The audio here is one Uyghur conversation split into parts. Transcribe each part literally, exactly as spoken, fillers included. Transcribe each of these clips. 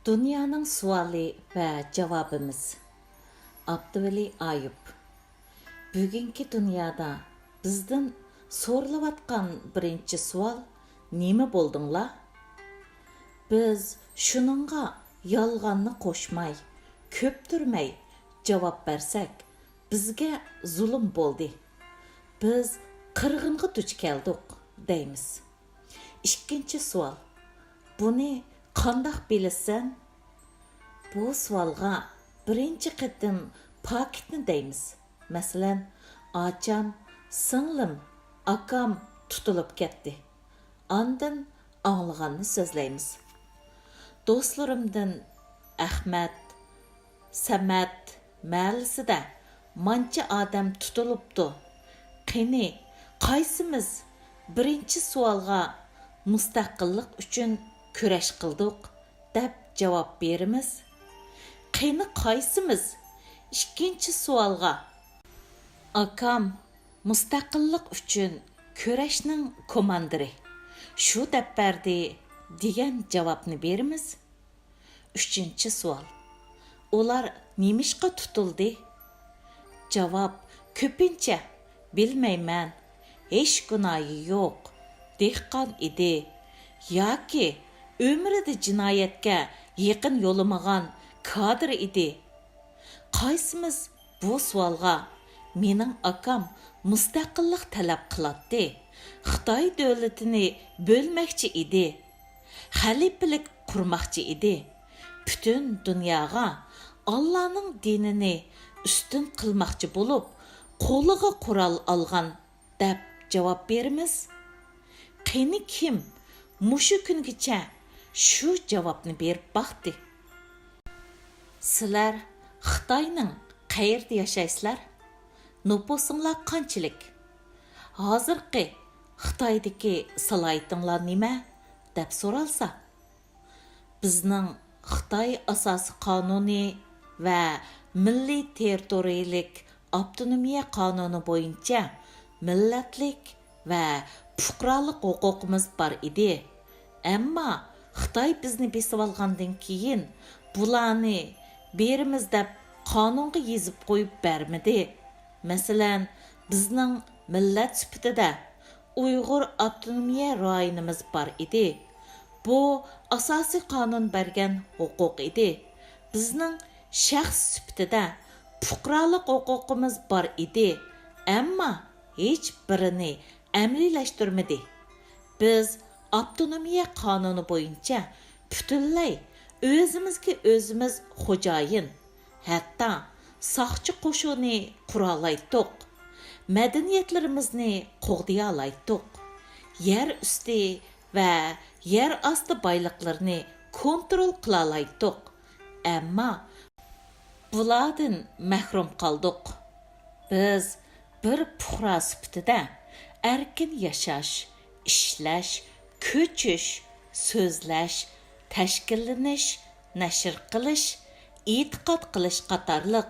دۇنيانىڭ سوئالى ۋە جاۋابىمىز. ئابدۇۋەلى ئايۇپ. بۈگۈنكى دۇنيادا بىزدىن سورىلىۋاتقان بىرىنچى سوئال، نېمە بولدۇڭلار؟ بىز شۇنىڭغا يالغاننى قوشماي، كۆپتۈرمەي جاۋاب بەرسەك، بىزگە زۇلۇم بولدى. بىز قىرغىنغا دۇچ كەلدۇق، دەيمىز. ئىككىنچى سوئال، بۇنى قانداق بىلىسەن؟ بۇ سوئالغا بىرىنچى قېتىم پاكىتنى دەيمىز. مەسىلەن، ئاچام، سىڭلىم، ئاكام تۇتۇلۇپ كەتتى. ئاندىن ئاڭلىغاننى سۆزلەيمىز. دوستلىرىمدىن ئەخمەت، سەمەت مەھەللىسىدە مانچە ئادەم تۇتۇلۇپتۇ. قېنى، قايسىمىز بىرىنچى سوئالغا مۇستەقىللىق ئۈچۈن كۈرەش قىلدۇق دەپ جاۋاب بېرىمىز؟ قېنى، قايسىمىز ئىككىنچى سوئالغا، ئاكام مۇستەقىللىق ئۈچۈن كۈرەشنىڭ كوماندىرى شۇ دەپ بەردى دېگەن جاۋابنى بېرىمىز؟ ئۈچىنچى سوئال، ئۇلار نېمىشقا تۇتۇلدى؟ جاۋاب كۆپىنچە، بىلمەيمەن، ھېچ گۇناھى يوق، دېھقان ئىدى ياكى ئۆمرىدە جىنايەتكە يېقىن يولىمىغان كادىر ئىدى. قايسىمىز بۇ سوئالغا، مېنىڭ ئاكام مۇستەقىللىق تەلەپ قىلاتتى، خىتاي دۆلىتىنى بۆلمەكچى ئىدى، خەلىپىلىك قۇرماقچى ئىدى، پۈتۈن دۇنياغا ئاللانىڭ دىنىنى ئۈستۈن قىلماقچى بولۇپ، قولىغا قورال ئالغان دەپ جاۋاب بېرىمىز؟ قېنى، كىم مۇشۇ كۈنگىچە شۇ جاۋابنى بېرىپ باقتى؟ سىلەر خىتاينىڭ قەيەردە ياشايسىلەر؟ نوپۇسۇڭلار قانچىلىك؟ ھازىرقى خىتايدىكى سالاھىيىتىڭلار نېمە؟ دەپ سورالسا، بىزنىڭ خىتاي ئاساسىي قانۇنى ۋە مىللىي تېررىتورىيىلىك ئاپتونومىيە قانۇنى بويىچە مىللەتلىك ۋە پۇقرالىق ھوقۇقىمىز بار ئىدى. ئەمما خىتاي بىزنى بېسىۋالغاندىن كېيىن، بۇلارنى بېرىمىز دەپ قانۇنغا يېزىپ قويۇپ بەرمىدى. مەسىلەن، بىزنىڭ مىللەت سۈپىتىدە ئۇيغۇر ئاپتونومىيە رايونىمىز بار ئىدى. بۇ ئاساسىي قانۇن بەرگەن ھوقۇق ئىدى. بىزنىڭ شەخس سۈپىتىدە پۇقرالىق ھوقۇقىمىز بار ئىدى، ئەمما ھېچ بىرىنى ئەمەلىيلەشتۈرمىدى. بىز ئاپتونومىيە قانۇنى بويىچە پۈتۈنلەي ئۆزىمىزگە ئۆزىمىز خوجايىن، ھەتتا ساقچى قوشۇنى قۇرالايتتۇق، مەدەنىيەتلىرىمىزنى قوغدىيالايتتۇق، يەر ئۈستى ۋە يەر ئاستى بايلىقلىرىنى كونترول قىلالايتتۇق. ئەمما بۇلاردىن مەھرۇم قالدۇق. بىز بىر پۇقرا سۈپىتىدە ئەركىن ياشاش، ئىشلەش، كۆچۈش، سۆزلەش، تەشكىللىنىش، نەشر قىلىش، ئېتىقاد قىلىش قاتارلىق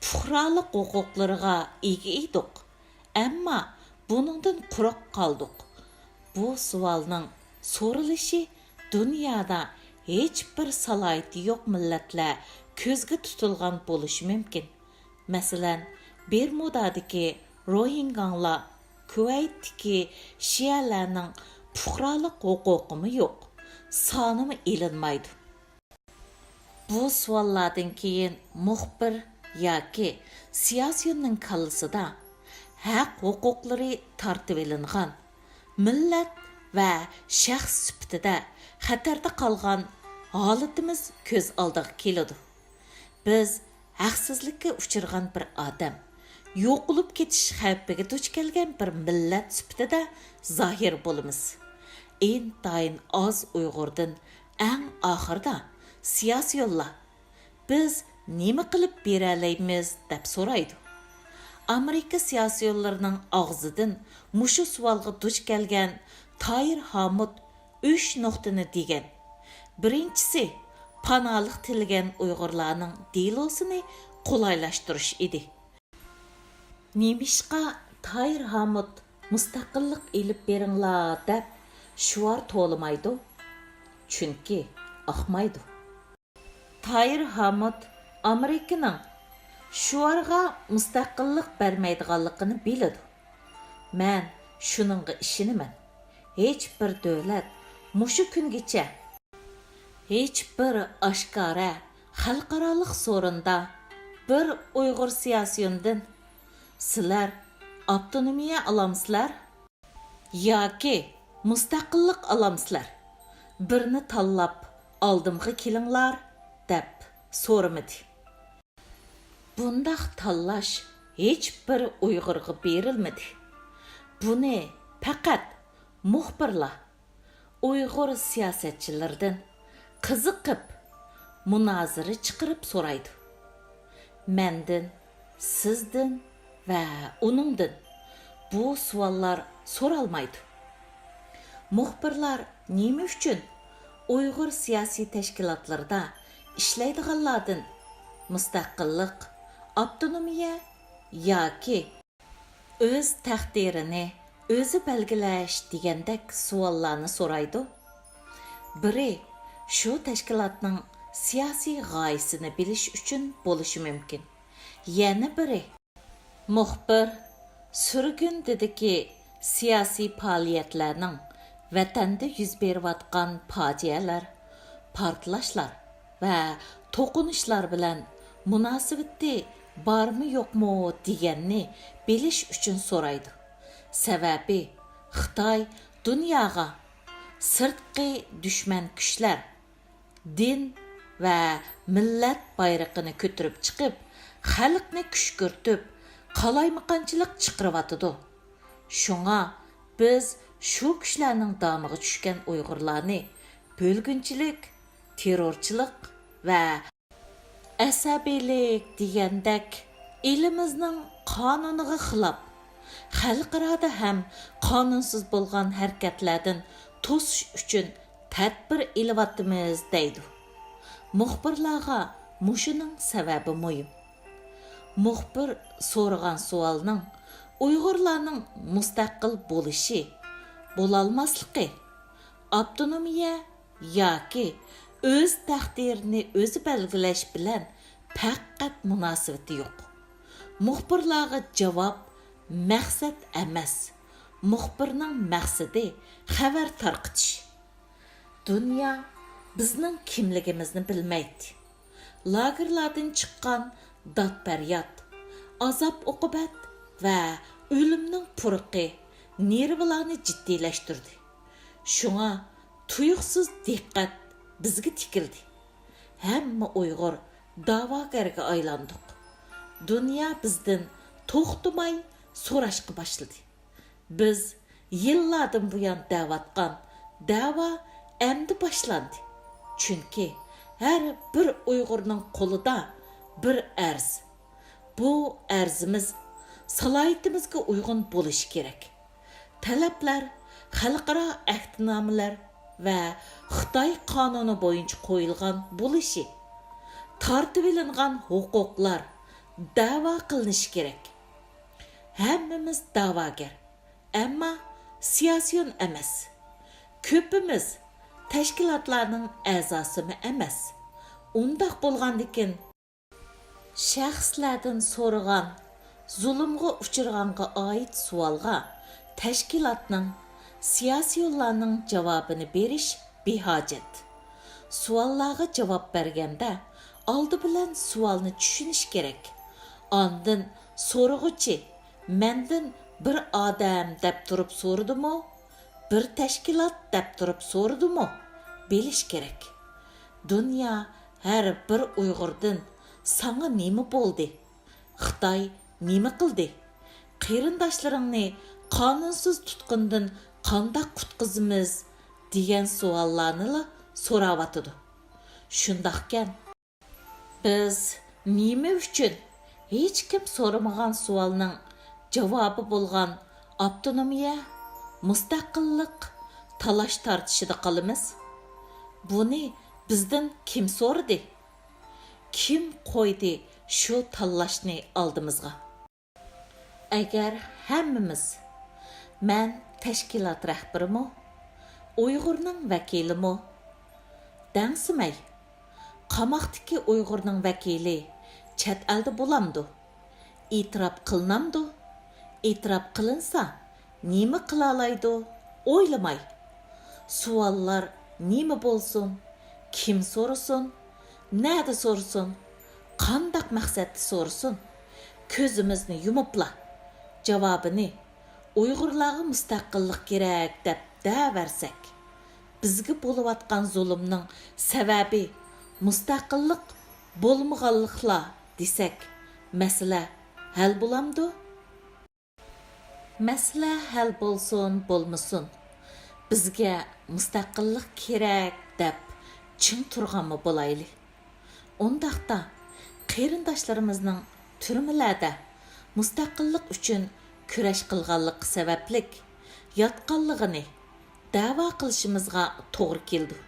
پۇقرالىق ھوقۇقلىرىغا ئىگە ئىدۇق. ئەمما بۇنىڭدىن قۇرۇق قالدۇق. بۇ سوئالنىڭ سورىلىشى دۇنيادا ھېچبىر سالاھىيىتى يوق مىللەتلەر كۆزگە تۇتۇلغان بولۇشى مۇمكىن. مەسىلەن، بېرمۇدادىكى روھىنگاڭلار، كۇۋەيتتىكى شىئەلەرنىڭ پۇقرالىق ھوقۇقىمۇ يوق، سانىمۇ ئېلىنمايدۇ. بۇ سوئاللاردىن كېيىن مۇخبىر ياكى سىياسىيوننىڭ كاللىسىدا ھەق ھوقۇقلىرى تارتىۋېلىنغان، مىللەت ۋە شەخس سۈپىتىدە خەتەردە قالغان ھالىتىمىز كۆز ئالدىغا كېلىدۇ. بىز ھەقسىزلىككە ئۇچرىغان بىر ئادەم، يوقىلىپ كېتىش خەۋپىگە دۇچ كەلگەن بىر مىللەت سۈپىتىدە زاھىر بولىمىز. ئىنتايىن ئاز ئۇيغۇردىن ئەڭ ئاخىرىدا سىياسىيونلار، «بىز نېمە قىلىپ بېرەلەيمىز؟» دەپ سورايدۇ. ئامېرىكا سىياسىيونلىرىنىڭ ئاغزىدىن مۇشۇ سوئالغا دۇچ كەلگەن تايىر ھامۇت ئۈچ نۇقتىنى دېگەن. بىرىنچىسى، پاناھلىق تىلىگەن ئۇيغۇرلارنىڭ دېلوسىنى قولايلاشتۇرۇش ئىدى. نېمىشقا تايىر ھامۇت «مۇستەقىللىق ئېلىپ بېرىڭلار» دەپ شوئار توۋلىمايدۇ؟ چۈنكى ئاقمايدۇ. تايىر ھامۇت ئامېرىكىنىڭ شۇئارغا مۇستەقىللىق بەرمەيدىغانلىقىنى بىلىدۇ. مەن شۇنىڭغا ئىشىنىمەن. ھېچبىر دۆلەت مۇشۇ كۈنگىچە ھېچبىر ئاشكارا خەلقئارالىق سورۇندا بىر ئۇيغۇر سىياسىيونىدىن، «سىلەر ئاپتونومىيە ئالامسىلەر ياكى مۇستەقىللىق ئالامسىلەر؟ بىرنى تاللاپ ئالدىمغا كېلىڭلار» دەپ سورىمىدى. بۇنداق تاللاش ھېچبىر ئۇيغۇرغا بېرىلمىدى. بۇنى پەقەت مۇخبىرلار ئۇيغۇر سىياسەتچىلىرىدىن قىزىقىپ، مۇنازىرە چىقىرىپ سورايدۇ. مەندىن، سىزدىن ۋە ئۇنىڭدىن بۇ سوئاللار سورالمايدۇ. مۇخبىرلار نېمە ئۈچۈن ئۇيغۇر سىياسىي تەشكىلاتلىرىدا ئىشلەيدىغانلاردىن مۇستەقىللىق، ئاپتونومىيە ياكى ئۆز تەقدىرىنى ئۆزى بەلگىلەش دېگەندەك سوئاللارنى سورايدۇ؟ بىرى شۇ تەشكىلاتنىڭ سىياسىي غايىسىنى بىلىش ئۈچۈن بولۇشى مۇمكىن. يەنە بىرى، مۇخبىر سۈرگۈندىدىكى سىياسىي پائالىيەتلەرنىڭ ۋەتەندە يۈز بېرىۋاتقان پاجىئەلەر، پارتلاشلار ۋە توقۇنۇشلار بىلەن مۇناسىۋىتى بارمۇ يوقمۇ دېگەننى بىلىش ئۈچۈن سورايدۇ. سەۋەبى، خىتاي دۇنياغا سىرتقى دۈشمەن كۈچلەر، دىن ۋە مىللەت بايرىقىنى كۆتۈرۈپ چىقىپ، خەلقنى كۈشكۈرتۈپ، قالايمىقانچىلىق چىقىرىۋاتىدۇ. شۇڭا بىز شۇ كۈچلەرنىڭ دامىغا چۈشكەن ئۇيغۇرلارنى بۆلگۈنچىلىك، تېررورچىلىق ۋە ئەسەبىيلىك دېگەندەك ئېلىمىزنىڭ قانۇنىغا خىلاپ، خەلقئارادا ھەم قانۇنسىز بولغان ھەرىكەتلەردىن توسۇش ئۈچۈن تەدبىر ئېلىۋاتىمىز، دەيدۇ. مۇخبىرلارغا مۇشۇنىڭ سەۋەبى مۇھىم. مۇخبىر سورىغان سوئالنىڭ ئۇيغۇرلارنىڭ مۇستەقىل بولۇشى، بولالماسلىقى، ئاپتونومىيە ياكى ئۆز تەقدىرىنى ئۆزى بەلگىلەش بىلەن پەقەت مۇناسىۋىتى يوق. مۇخبىرلارغا جاۋاب مەقسەت ئەمەس. مۇخبىرنىڭ مەقسىتى خەۋەر تارقىتىش. دۇنيا بىزنىڭ كىملىكىمىزنى بىلمەيتتى. لاگېرلاردىن چىققان داد-پەرياد، ئازاب-ئوقۇبەت ۋە ئۆلۈمنىڭ پۇرىقى نېرۋىلارنى جىددىيلەشتۈردى. شۇڭا تۇيۇقسىز دىققەت بىزگە تىكىلدى. ھەممە ئۇيغۇر دەۋاگەرگە ئايلاندۇق. دۇنيا بىزدىن توختىماي سوراشقا باشلىدى. بىز يىللاردىن بۇيان دەۋاتقان دەۋا ئەمدى باشلاندى. چۈنكى ھەر بىر ئۇيغۇرنىڭ قولىدا بىر ئەرز. بۇ ئەرزىمىز سالاھىيىتىمىزگە ئۇيغۇن بولۇشى كېرەك. تەلەپلەر خەلقئارا ئەھدىنامىلەر ۋە خىتاي قانۇنى بويىچە قويۇلغان بولۇشى، تارتىۋېلىنغان ھوقۇقلار دەۋا قىلىنىشى كېرەك. ھەممىمىز دەۋاگەر، ئەمما سىياسىيون ئەمەس. كۆپىمىز تەشكىلاتلارنىڭ ئەزاسىمۇ ئەمەس. ئۇنداق بولغاندىكىن، شەخسلەردىن سورىغان زۇلۇمغا ئۇچرىغانغا ئائىت سوئالغا تەشكىلاتنىڭ، سىياسىيونلارنىڭ جاۋابىنى بېرىش بىھاجەت. سوئاللارغا جاۋاب بەرگەندە، ئالدى بىلەن سوئالنى چۈشىنىش كېرەك. ئاندىن سورىغۇچى «مەندىن بىر ئادەم» دەپ تۇرۇپ سورىدىمۇ، «بىر تەشكىلات» دەپ تۇرۇپ سورىدىمۇ، بىلىش كېرەك. دۇنيا ھەر بىر ئۇيغۇردىن «ساڭا نېمە بولدى؟ خىتاي نېمە قىلدى؟ قېرىنداشلىرىڭنى قانۇنسىز تۇتقۇندىن قانداق قۇتقۇزىمىز؟» دېگەن سوئاللارنىلا سوراۋاتىدۇ. شۇنداقكەن، بىز نېمە ئۈچۈن ھېچكىم سورىمىغان سوئالنىڭ جاۋابى بولغان ئاپتونومىيە، مۇستەقىللىق تالاش-تارتىشىدا قالىمىز؟ بۇنى بىزدىن كىم سورىدى؟ كىم قويدى شۇ تاللاشنى ئالدىمىزغا؟ ئەگەر ھەممىمىز، «مەن تەشكىلات رەھبىرىمۇ، ئۇيغۇرنىڭ ۋەكىلىمۇ» دەڭسىمەي، قاماقتىكى ئۇيغۇرنىڭ ۋەكىلى چەت ئەلدە بولامدۇ؟ ئېتىراپ قىلىنامدۇ؟ ئېتىراپ قىلىنسا، نېمە قىلالايدۇ؟ ئويلىماي. سوئاللار نېمە بولسۇن، كىم سورىسۇن، نەدە سورىسۇن، قانداق مەقسەتتە سورىسۇن، كۆزىمىزنى يۇمۇپلا جاۋابىنى «ئۇيغۇرلارغا مۇستەقىللىق كېرەك» دەپ دەۋەرسەك، بىزگە بولۇۋاتقان زۇلۇمنىڭ سەۋەبى مۇستەقىللىق بولمىغانلىقلا دېسەك، مەسىلە ھەل بولامدۇ؟ مەسىلە ھەل بولسۇن بولمىسۇن، بىزگە مۇستەقىللىق كېرەك دەپ چىڭ تۇرغانمۇ بولايلى. ئۇنداقتا، قېرىنداشلىرىمىزنىڭ تۈرمىلەردە مۇستەقىللىق ئۈچۈن كۈرەش قىلغانلىقى سەۋەبلىك ياتقانلىقىنى دەۋا قىلىشىمىزغا توغرا كېلىدۇ.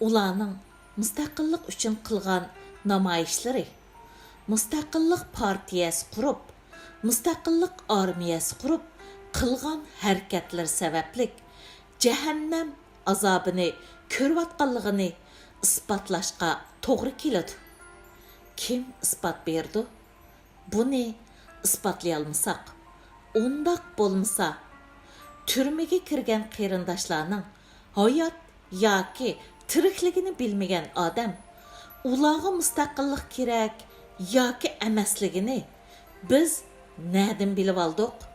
ئۇلارنىڭ مۇستەقىللىق ئۈچۈن قىلغان نامايىشلىرى، مۇستەقىللىق پارتىيەسى قۇرۇپ، مۇستەقىللىق ئارمىيەسى قۇرۇپ قىلغان ھەرىكەتلىرى سەۋەبلىك جەھەننەم ئازابىنى كۆرۈۋاتقانلىقىنى ئىسپاتلاشقا توغرا كېلىدۇ. كىم ئىسپات بېرىدۇ؟ بۇنى ئىسپاتلىيالمىساق، ئۇنداق بولمىسا، تۈرمىگە كىرگەن قېرىنداشلارنىڭ ھايات ياكى تىرىكلىكىنى بىلمىگەن ئادەم ئۇلارغا مۇستەقىللىق كېرەك ياكى ئەمەسلىكىنى بىز نەدىن بىلىۋالدۇق؟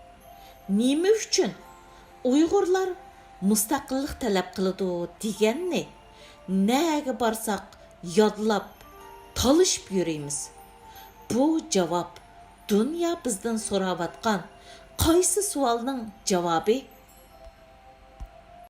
نېمە ئۈچۈن ئۇيغۇرلار مۇستەقىللىق تەلەپ قىلىدۇ دېگەننى نەگە بارساق يادلاپ، تالىشىپ يۈرىمىز؟ بۇ جاۋاب دۇنيا بىزدىن سوراۋاتقان قايسى سوئالنىڭ جاۋابى